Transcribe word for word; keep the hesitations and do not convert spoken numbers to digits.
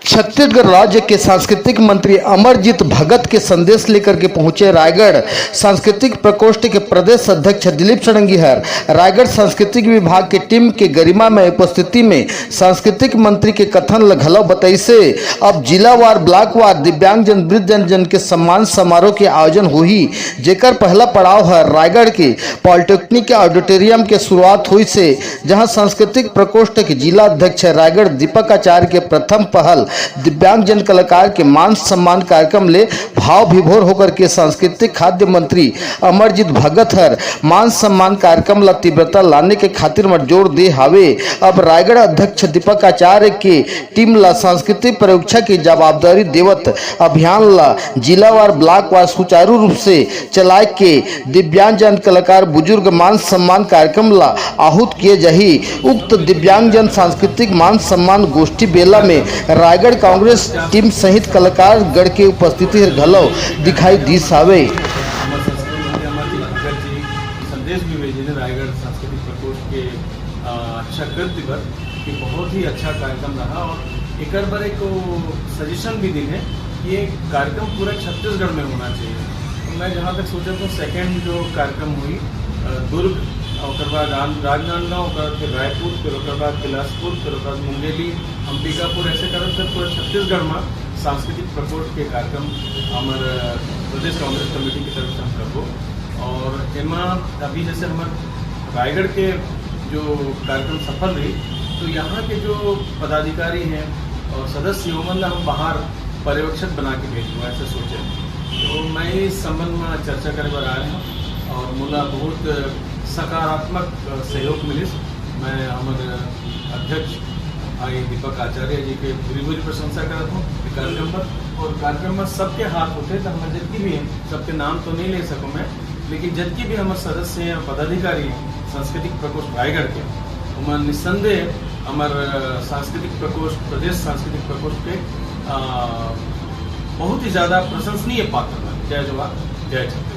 छत्तीसगढ़ राज्य के सांस्कृतिक मंत्री अमरजीत भगत के संदेश लेकर के पहुंचे रायगढ़। सांस्कृतिक प्रकोष्ठ के प्रदेश अध्यक्ष दिलीप षडंगी हर रायगढ़ सांस्कृतिक विभाग के टीम के गरिमा में उपस्थिति में सांस्कृतिक मंत्री के कथन ल घलो बताइसे। अब जिलावार, ब्लॉकवार दिव्यांगजन, वृद्धजन के सम्मान समारोह के आयोजन होही, जेकर पहला पड़ाव हर रायगढ़ के पॉलिटेक्निक ऑडिटोरियम के शुरुआत होइसे, जहां सांस्कृतिक प्रकोष्ठ के जिला अध्यक्ष रायगढ़ दीपक आचार्य के प्रथम पहल दिव्यांगजन कलाकार के मान सम्मान कार्यक्रम ले भाव विभोर होकर के सांस्कृतिक खाद्य मंत्री अमरजीत भगत हर मान सम्मान कार्यक्रम ला तीव्रता लाने के खातिर म जोर दे हावे। अब रायगढ़ अध्यक्ष दीपक आचार्य के टीम ला सांस्कृतिक परीक्षा की जवाबदारी देवत अभियान ला जिलावार, ब्लॉकवार सुचारू रूप से चलाए के दिव्यांगजन कलाकार बुजुर्ग मान सम्मान कार्यक्रम ला आहूत किए जाही। उक्त दिव्यांगजन सांस्कृतिक मान सम्मान गोष्ठी बेला में रायगढ़ कांग्रेस टीम सहित कलाकार गण के उपस्थिति घलो दिखाई दिस हावे। हमर संस्कृति मंत्री अमरजीत भगत जी संदेश भी भेजे ने रायगढ़ सांस्कृतिक प्रकोष्ठ के, अ, अच्छा कृत्य बर, कि बहुत ही अच्छा कार्यक्रम रहा और एकर बर एक सजेशन भी दिन है कि ये कार्यक्रम पूरा छत्तीसगढ़ में होना चाहिए। तो मैं जहाँ तक सोचा तो सेकंड जो कार्यक्रम हुई, अ, दुर्ग, ओकर बाद राज-, राजनांदगांव, ओकर बाद फिर रायपुर, फिर ओकर बाद बिलासपुर, फिर ओकर बाद मुंगेली, अंबिकापुर, ऐसे करत करत पूरा छत्तीसगढ़ में सांस्कृतिक प्रकोष्ठ के कार्यक्रम हमर, अ, प्रदेश कांग्रेस कमेटी की तरफ से हम करबो। और एमा अभी जैसे हमर रायगढ़ के जो कार्यक्रम सफल रही, तो यहाँ के जो पदाधिकारी हैं और सदस्य, ओमन ला हम बाहर पर्यवेक्षक बना के भेजबो, ऐसे सोचे। तो मैं इस संबंध में चर्चा करे बर आए हूँ और मोला बहुत सकारात्मक सहयोग मिलिस। मैं हमर अध्यक्ष भाई दीपक आचार्य जी के भूरी भूरी प्रशंसा करत हूँ ये कार्यक्रम पर। और कार्यक्रम में सबके हाथ होते, तो हमर जितनी भी हैं, सबके नाम तो नहीं ले सकूँ मैं, लेकिन जितनी भी हमर सदस्य हैं और पदाधिकारी हैं सांस्कृतिक प्रकोष्ठ रायगढ़ के, ओमन निस्संदेह हमर, अ, सांस्कृतिक प्रकोष्ठ, प्रदेश सांस्कृतिक प्रकोष्ठ के, अ, बहुत ही ज्यादा प्रशंसनीय पात्र हैं। जय जोहार, जय छत्तीसगढ़।